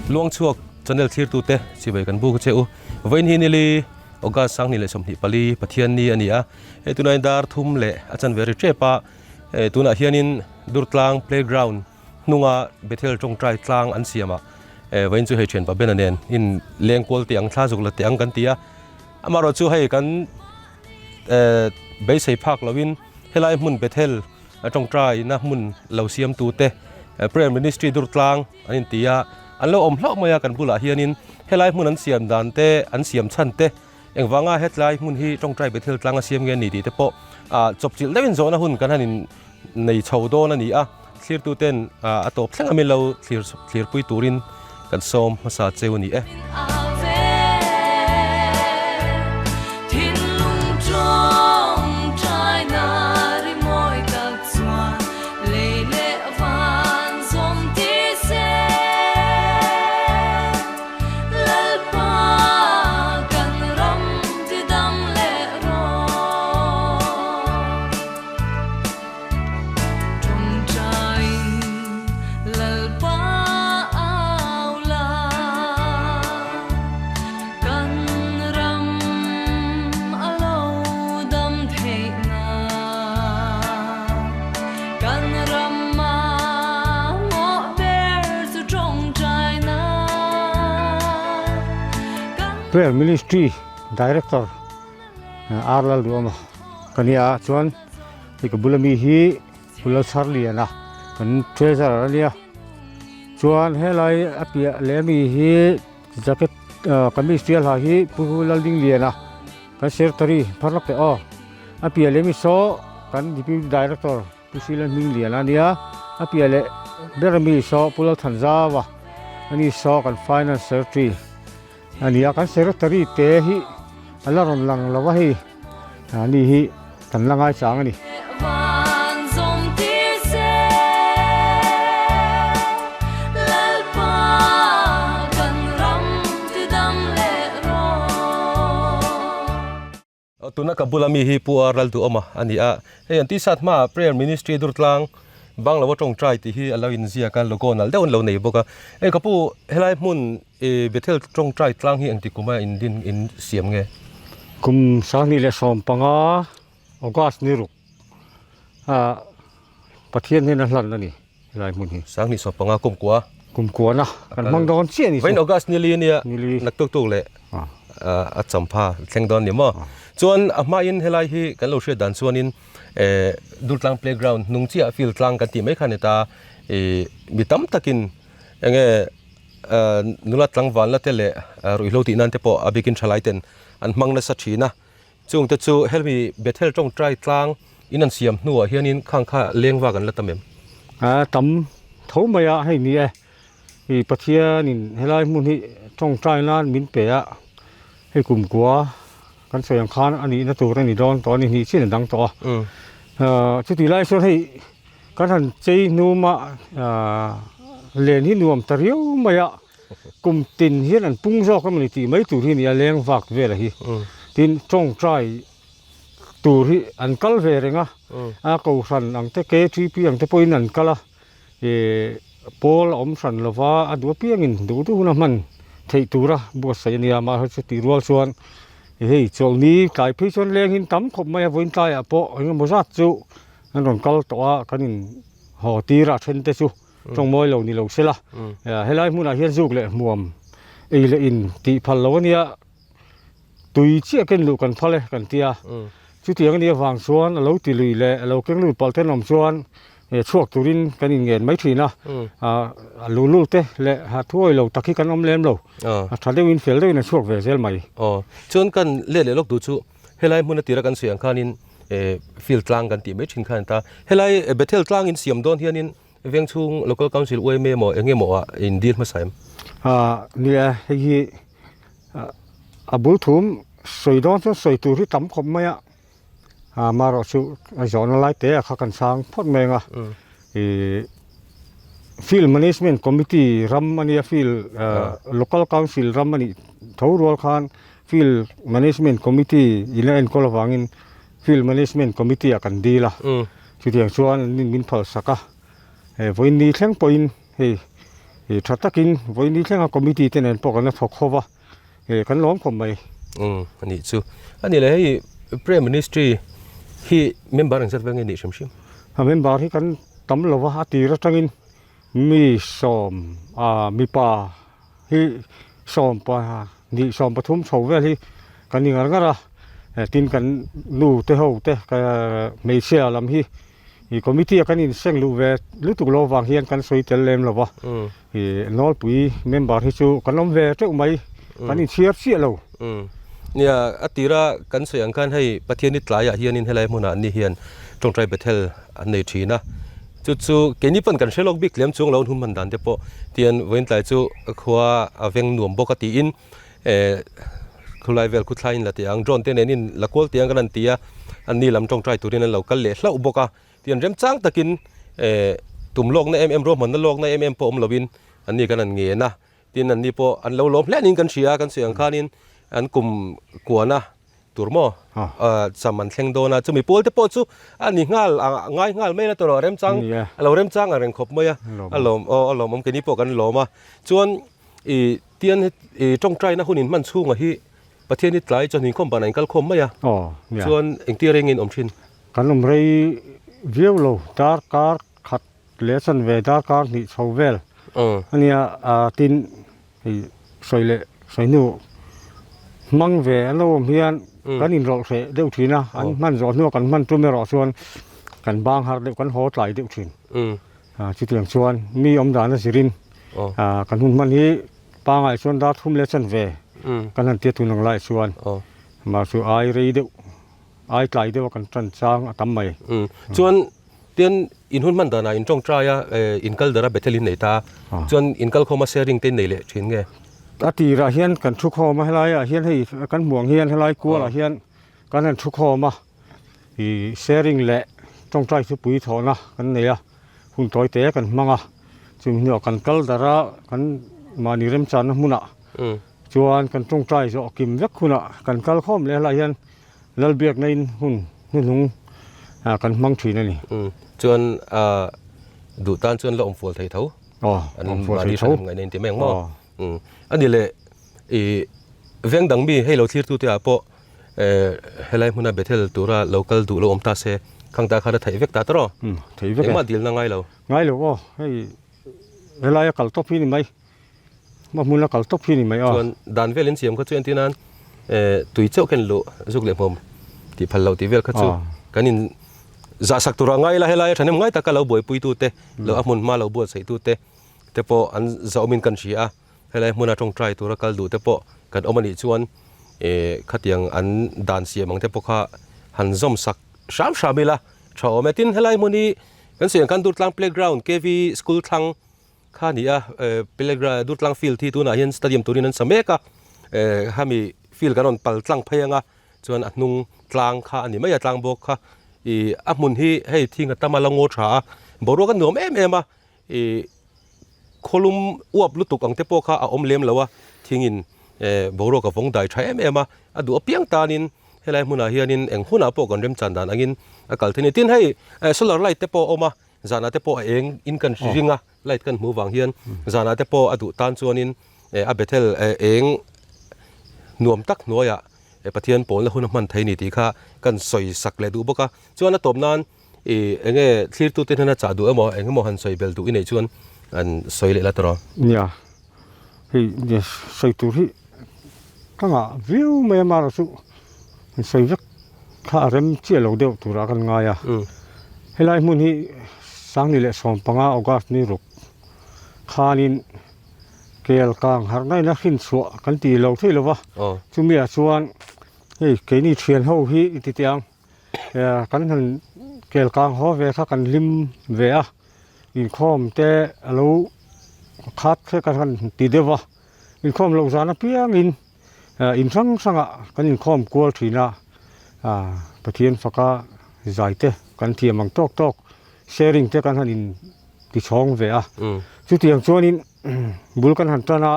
Luangchhuak channel thlirtute chibai kan buk a che u. Vawiin hi nili August 2024 Pathianni a ni a. Hei tunah dar thum leh a chanve ri tep a. Hei tunah hianin Durtlang playground hnunga Bethel tawngtai tlang an siam a. Vawiin chu hei thianpa Bena nen in leng kual teh ang thla zuk la teh ang kan ti a. Amaherawhchu hei kan beisei phak loin helai hmun Bethel a tawngtaina hmun lo siamtute Prayer Ministry Durtlang an inti a, an lo awm hlauh mai a kan bulah hianin helai hmun an siam dan te an siam chhan te engvanga hetlai hmun hi tawngtai Bethel tlang a siam nge ni tih te pawh ah chawpchilh deuhin zawhna hun kan han in nei chho dawn a ni a, thlirtu ten a tawp thleng a min lo thlir thlirpui turin kan sawm hmasa cheu a ni e. Prayer Ministry Director R Lalduama ka nia chuan hei ka bula mi hi Pu Lalchharliana kan treasurer a nia chuan helai a piah leh ami hi jacket kamis tial ha hi Pu Laldingliana kan secretary phar lawk teh aw a piah leh mi saw kan deputy director Pu Sila Hmingliana a nia a piah leh ber ami saw Pu Lalthanzauva a ni saw kan finance secretary a nia kan secretary te hi a la rawn lang lo a hei ani hi kan la ngaichang a ni. Tuna ka bula mi hi Pu A Ralduhawma a ni a, hei an tisat hmaah Prayer Ministry Durtlang Banglo a tawngtai tih hi a lo inziak a, logo nalh deuh an lo nei bawk a. Hei ka pu helai hmun i Bethel tawngtai tlang hi engti kuma in din in siam nge? Kum 2015 August ni ruk ah Pathian hian a hlan a ni helai hmun hi. 2015 kum kua. Kum kuana kan hmang dawn chiah a ni chu. Vawiin August ni li ania naktuk tuk leh a champha thleng dawn ni maw. Chuan a hmain helai hi kan lo hriat dan chuanin Durtlang playground hnung chiah field tlang kan tih mai kha a ni ta. Ih mi tam takin enge nula tlangvalna te leh ruihhlo tih nan te pawh a bikin thalai ten an hmang nasa thin a. Chungte chu helmi Bethel tawngtai tlang in an siam hnuah hianin khang kha leng vak an la tam em? A tam tho mai a, hei ni e. I Pathianin helai hmun hi tawngtai nan min pe a, hei kumkua kan sawi ang khan a nihna tur a ni dawn tawh a ni, hnih chin a dang tawh a. Chutih lai chuan hei kan han chei hnum a, len hi nuam ta riau mai a. Kum tin hian an pung zawk a mawni tih mai tur hi a ni a, leng vak vel a hi. Tin, tawngtai tur hi an kal ve reng a, a kohhran ang te KTP ang te pawhin an kal a, ih pawl a awm hran lo va, a duh apiangin duh duh hun a hman theih tura buatsaih a ni a, mahse chutih rual chuan hei chawlhni tlai phei chuan leng hi an tam khawp mai a, vawiin tlaiah pawh engemaw zat chu an rawn kal tawh a, kan in haw tir a then te chu. Tawng mawi lo ni lo se la, helai hmunah hian zuk leh hmuam ei leh in tih phal lo a nia, tui chiah ken luh kan phal e kan tia, chutiang a nih avang chuan a lo ti lui leh a lo keng lut palh ten awm chuan chhuak turin kan inngen mai thin a, a luhlul te leh ha thuawi lo tak hi kan awm lem lo, a tha deuhin fel deuhin a chhuak ve zel mai. Aw, chuan kan let leh lawk duh chu helai hmun a tira kan sawi ang khanin field tlang kan tih mai thin khan a ni ta, helai Bethel tlang in siam dawn hianin Veng chhung Local Council uaime emaw eng emaw ah in dil hmasa em? Aaa nia hei hi a bul thum sawi dawn chuan sawi tur hi tam khawp mai a, amaherawh chu a zawhna lai te ah kha kan sang phawt mai ang a, ih Field Management Committee ram a nia field Local Council ram a nih tho rual khan Field Management Committee in a enkawl avangin Field Management Committee ah kan dil a, chutiang chuan an in min phal sak a, he vawiin ni thleng pawhin hei Ih tha takin vawiin thlenga committee te nen pawh kan la thawk ho va, ih kan lawm khawp mai. Umm a nih chu. A nih leh hei Prayer Ministry hi member engzat vel nge nih hrim hrim? A member hi kan tam lo va, a tir atangin mi sawm ah mipa hi sawm pa hnih 13 chho vel hi kan ni ngar ngar a, tin kan nu te ho te hmeichhia lam hi Ih committee a kan inseng luh ve lutuk lo vang hian kan sawi tel lem lo va, ih nawlpui member hi chu kan awm ve teuh mai, kan inchhiar chiah lo. Nia, a tira kan sawi ang khan hei Pathiani tlaiah hianin helai hmunah an ni hian tawngtai Bethel an nei thin a, chu chu keini pawn kan hre lawk bik tlem chuang lo an hun hman dan te pawh tian vawiin tlai chu khua a veng nuam bawk a tiin eh khulai vel khuthlai in la teh ang drone te nen in la kual teh ang kan han ti a an ni lam tawngtai turin an lo kal leh hlauh bawk a tian remchang takin eh tum lawkna em em ruahmanna lawkna em em pawh awm lovin an ni kan han ngen a tin an ni pawh an lo lawm hle niin kan hria a kan sawi ang khanin an kum kuana tur maw cham an thleng dawn a chumi pawl te pawh chu a ni nghal a ngai nghal mai la tawh a remchang a lo remchang ang reng khawp mai a a lawm aw a lawmawm keini pawh kan lawm a chuan ih Tian i tawngtaina hun in hman chhunga hi Pathian hi tlai chuan inkhawm banah in kal khawm mai a, chuan engtir reng in awm thin? Kan awm rei viau lo, darkar khat leh chanve darkar hnih chho vel a nia, tin hei sawi leh sawi hnu hmang ve an lo awm hian kan inrawlh hreh deuh thin a, an hman zawh hnua kan hman tum erawh chuan kan bang har deuh, kan haw tlai deuh thin. Chutiang chuan mi awm dan a zirin kan hun hman hi pangai chuan dar thum leh chanve kan han tia tun ang lai chuan mah chu ai rei deuh ai tlai deuh a kan tan chang a tam mai. Chuan tian in hun hman danah in tawngtai a in kal dara Bethel in nei ta chuan in kal khawm a sharing te in nei leh thin nge? A tirah hian kan thu khawm a helaiah hian hei kan hmuh ang hian helai kualah hian kan han thu khawm a. Ih sharing leh tawngtai thupui thawhna kan nei a, hun tawi te kan hmang a, chumi hnuah kan kal darh a, kan mahni remchanna hmunah chuan kan tawngtai zawh kim vek hunah kan kal khawm leh helaiah hian Lalbiakna in hun hnuhnung kan hmang thin a ni. Chuan duh tan chuan la awm fual thei tho. Aw, awm fual thei tho. An mahni hran ngaihna in ti mai ang maw? A ni leh ih veng dang mi hei lo thlir tute ah pawh Eh helai hmuna Bethel tura lo kal duh lo awm ta se, khang ta khan a theih vek ta tawrh aw? Umm theih vek e. Engmah dilna ngai lo. Ngai lo aw, hei helai a kal tawp hi ni mai, hma hmuna kal tawp hi ni mai aw. Chuan dan vel in siam kha chu entir nan eh tui chauh khen luh zuk leh hmawm tih phal loh tih vel kha chu kan in zah sak tur ah ngai ila helai a thahnem ngai taka lo buaipui tu te, lo a hmun hma lo buatsaih tu te te pawh an zahawm in kan hria a. Helai hmuna tawngtai tura kal duh te pawh kan awm a nih chuan eh khatiang an dan siam ang te pawh kha han zawm sak hram hram ila tha awm e. Tin helai hmun hi kan sawi ang khan Durtlang playground KV school thlang kha a ni a, eh playground Durtlang field hi tunah hian stadium turin an sa mek a, eh hemi field kan rawn pal tlang phei ang a chuan a hnung tlang kha a ni mai a tlang bawk kha ih a hmun hi hei thing a tam a la ngaw tha a boruak a nuam em em a. Ih khawlum uap lutuk ang te pawh kha a awm lem lo a, thingin eh boruak a vawng dai tha em em a, a duh apiang tanin helai hmunah hianin eng hunah pawh kan remchan dan angin a kal thei a ni. Tin hei eh solar light te pawh a awm a, zanah te pawh a eng in kan ring a, light kan hmuh vang hian zanah te pawh a duh tan chuanin eh a Bethel eh eng nuam tak hnuaiah eh Pathian pawlna hun a hman thei a ni tih kha kan sawi sak leh duh bawk a, chuan a tawp nan I enge thlirtute hnena chah duh emaw eng emaw han sawi bel duh i neih chuan an sawi leh la tawh. Nia, hei nia sawi tur hi ka ngah viau mai a marawh chu han sawi vek kha a rem chiah lo deuh turah kan ngai a. Helai hmun hi 2015 August ni ruk khanin kel kang harhna in a hrin chhuah kan ti lo thei lo va, chumi ah chuan hei keini thian ho hi i ti teh ang. Kan han kel kang haw ve kha kan hlim ve a, inkhawm te a lo khat kha kan han ti deuh a, inkhawm loh zan apiangin in hrang hrangah kan inkhawm kual thin a, Pathian faka zai te kan thiam ang tawk tawk sharing te kan han in ti chhawng ve a, chutiang chuanin bul kan han tan a.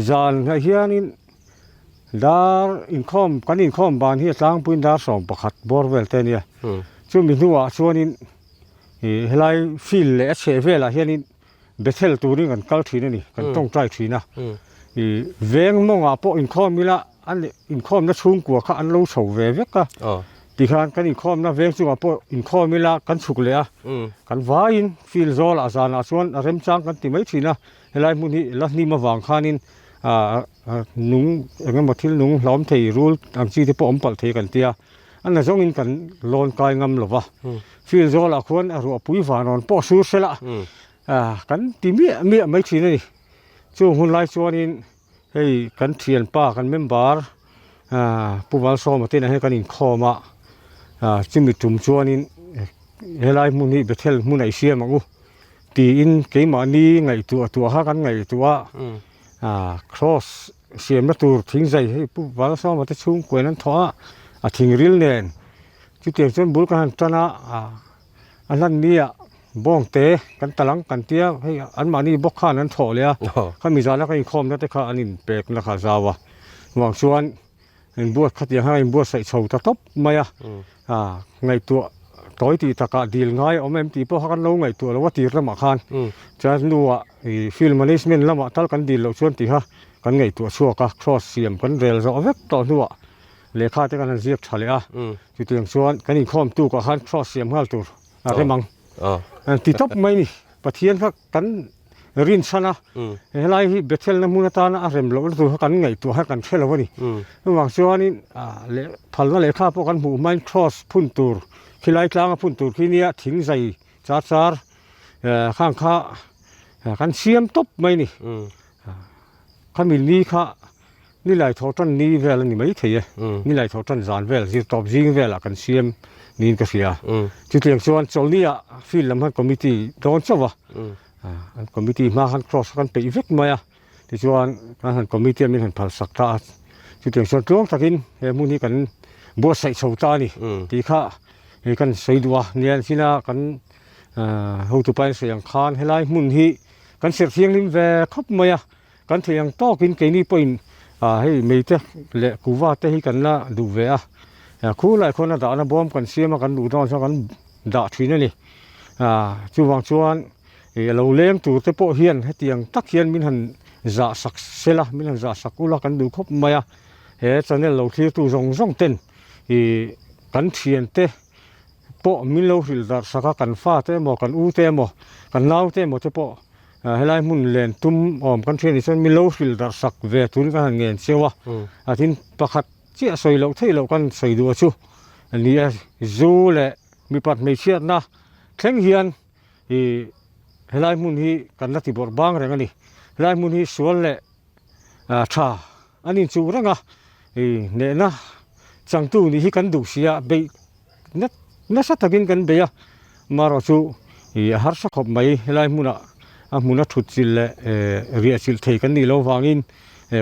Zan ah hianin dar inkhawm kan inkhawm ban hi a tlangpuiin dar 11 bawr vel te a nia chumi hnuah chuanin ih helai field leh a chheh velah hianin Bethel turin kan kal thin a ni, kan tawngtai thin a. Ih veng mawngah pawh inkhawm ila an inkhawmna chhungkua kha an lo chho ve vek a. Tikhan kan inkhawmna veng chungah pawh inkhawm ila kan chhuk leh a, kan vaiin field zawlah zanah chuan a remchang kan ti mai thin a. Helai hmun hi la hnim avang khanin ah nung eng emaw thil nung hlawm thei rul ang chi te pawh awm palh thei kan tia a na zawngin kan lawn kai ngam lo va field zawlah khuan a ruahpui vanawn pawh sur sela ah kan ti miah miah mai thin a ni chung hun lai chuanin hei kan thianpa kan member ah Pu Malsawma te nen hian kan inkhawm a ah chumi tum chuanin helai hmun hi Bethel hmun a i siam ang u. Tiin keimahni ngaihtuah tuah kha kan ngaihtuah a, cross siamna tur thing zai hei Pu Valsawma te chhungkuain an thawh a, a thing ril nen chutiang chuan bul kan han tan a, a hlan nia bawngte kan tal ang kan tia hei anmahni bawk khan an thawh leh a, khami zana kan inkhawmna te kha an inpekna kha a zau a, chuvang chuan Inbuat khatiang hian a inbuatsaih chho ta tawp mai a, ngaihtuah tawi tih takah dil ngai a awm em tih pawh kha kan lo ngaihtuah lo a tir lamah khan chuan hnuah ih field management lamah tal kan dil loh chuan tih kha kan ngaihtuah chhuak a cross siam kan rel zawh vek tawh hnuah lehkha te kan han ziak tha leh a chutiang chuan kan inkhawm tukah khan cross siam nghal tur a rem ang ti tawp mai a ni Pathian kha kan rinchhan a, helai hi Bethelna hmun atana a rem lohna tur kha kan ngaihtuah kha kan hre lo a ni. Chuvang chuanin leh phalna lehkha pawh kan hmuh hmain cross phun tur khilai tlanga phun tur khi nia thing zai char char khang kha kan siam tawp mai a ni. Khami ni kha Nilai thawh tan ni vel a ni mai thei e, nilai thawh tan zan vel zir tawp zing velah kan siam niin ka hria. Chutiang chuan chawlhnia field lam khan committee dawn chauh a, an committee hma khan cross kan peih vek mai a, tichuan kan han committee a min han phal sak ta a, chutiang chuan tluang takin he hmun hi kan buatsaih chho ta a ni tih kha hei kan sawi duh a, nia china kan hotupa in sawi ang khan helai hmun hi kan serh thianghlim ve khawp mai a. Kan theih ang tawkin keini pawhin hei meite leh kuva te hi kan la duh ve a, khulai khuan a dahna bawm kan siam a kan duh dawn chuan kan dah thin a ni. Chuvang chuan a lo leng tur te pawh hian hetiang tak hian min han zah sak sela, min han zah sak ula kan duh khawp mai a, he channel lo thlirtu zawng zawng ten ih kan thiante pawh min lo hrilh darh sak a, kan fate emaw kan ute emaw kan naute emaw te pawh Helai hmun len tum awm kan hria ni chuan min lo hrilh darh sak ve turin kan han ngen cheu a, a tin pakhat chiah sawi loh theih loh kan sawi duh a chu ni e, zu leh mipat hmeichhiatna thleng hian ih helai hmun hi kan la ti bawrh bang reng a ni, helai hmun hi sual leh tha an inchuh reng a, ih hnehna changtu nih hi kan duh si a beih. Nasa takin kan bei a, marawh chu ih a harsa khawp mai helai hmunah a hmuna thut chilh leh riah chilh thei kan nih loh vangin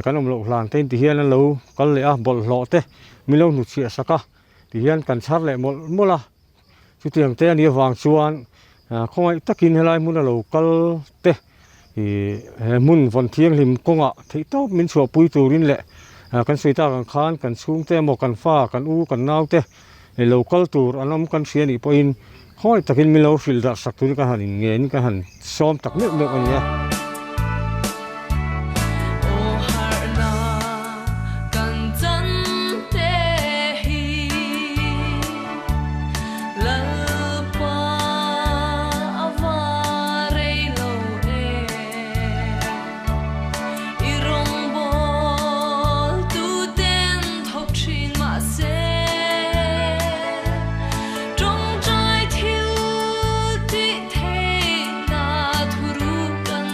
kan awm loh hlan te ti hian an lo kal leh a, bawlhhlawh te min lo hnutchhiah sak a ti hian kan chhar leh mawlh mawlh a, chutiang te a nih avang chuan khawngaih takin helai hmuna lo kal te. Ih he hmun vawn thianghlim kawngah theih tawp min chhuahpui turin leh kan sawi tak ang khan kan chhungte emaw kan fa kan u kan naute lo kal tur an awm kan hria nih pawhin khawi takin min lo hrilh darh sak turin ka han inngen ka han sawm tak meuh meuh a ni a. Lalpa a va rei lo e, i rawngbâwl tuten thawk ṭhin mahse, ṭawngṭai thil tih theihna thuruk kan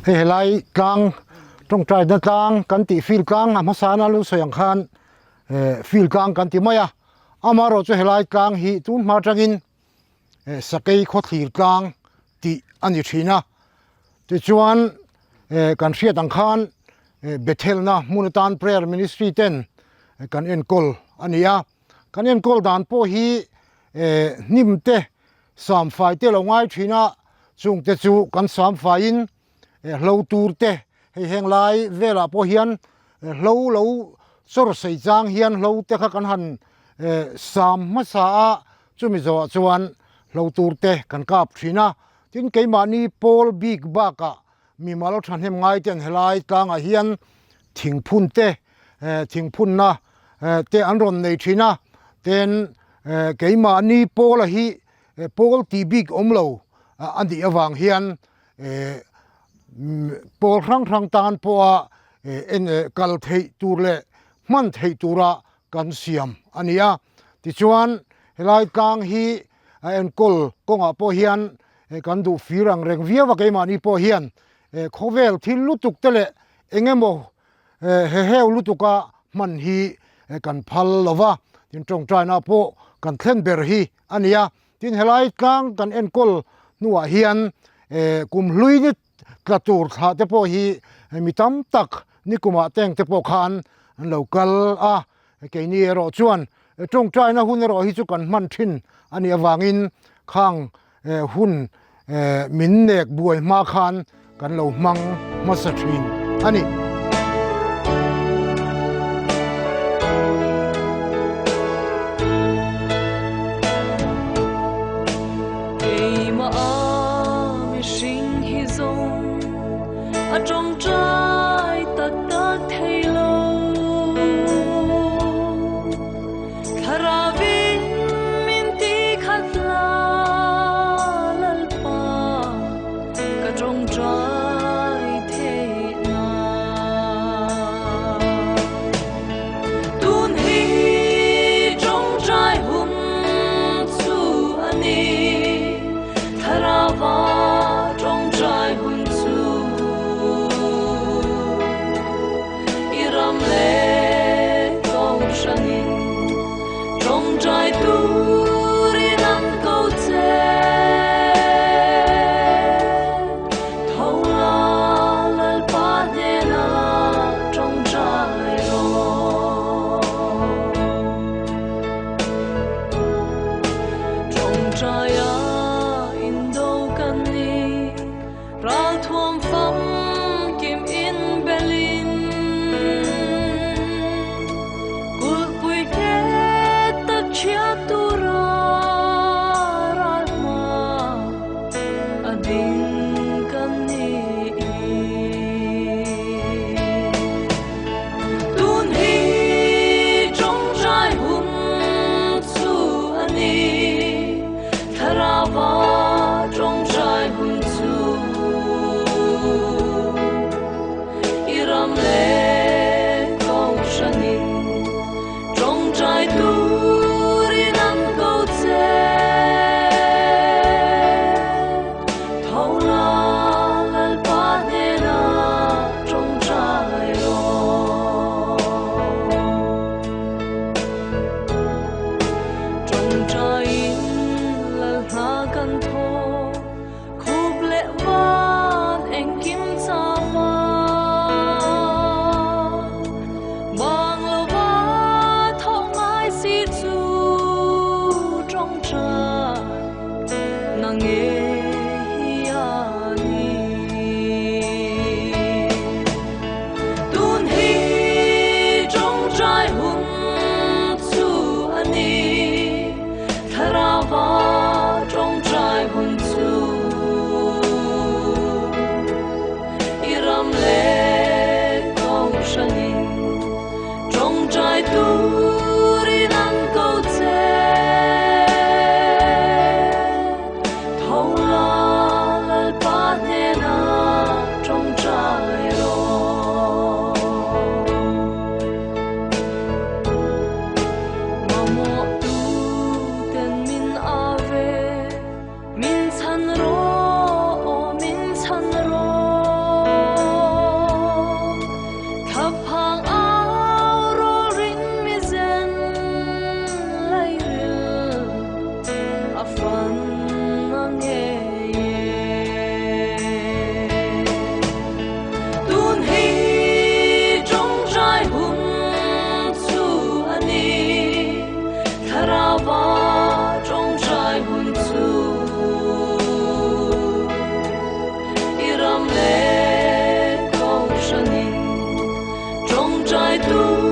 Hei helai tlang tawngtaina tlang kan tih field tlang a hmasa na lo sawi ang khan field tlang kan ti mai a, amaherawhchu helai tlang hi tun hma atangin sakei khawthlir tlang tih a ni thin a, tichuan kan hriat ang khan Bethelna hmun atan prayer ministry ten kan enkawl a ni a, kan enkawl dan pawh hi hnim te samfai te lo ngai thin a, chungte chu kan samfaiin hlo tur te hei heng lai velah pawh hian hlo lo chawr sei chang hian hlo te kha kan han sam hmasa a, chumi zawhah chuan hlo tur te kan kap thin a, tin keimahni pawl bik bakah mimal thahnem ngai ten helai tlangah hian thingphun te thingphunna te an rawn nei thin a, tin keimahni pawla hi pawl tih bik awm lo a nih avang hian pawl hrang hrang tan pawha en kal theih tur leh hman theih tura kan siam a ni a, tichuan helai tlang hi a enkawl kawngah pawh hian kan duh fir ang reng viau a keimahni pawh hian khawvel thil lutuk te leh eng emaw heheu lutuka hman hi kan phal lo va, tin tawngtaina pawh kan thlen ber hi a ni a, tin helai tlang kan enkawl hnuah hian kum hlui ni tla tur thlah te pawh hi mi tam tak nikumah teng te pawh khan an lo kal a, keini erawh chuan tawngtaina hun erawh hi chu kan hman thin a nih avangin khang hun min nek buai hma khan kan lo hmang hmasa thin a ni. Keimah a mihring hi zawng a tawngtai tak tak thei lo. Thlarauin min ti khat la Lalpa ka tawngtai theih nan. Tawngtai tu.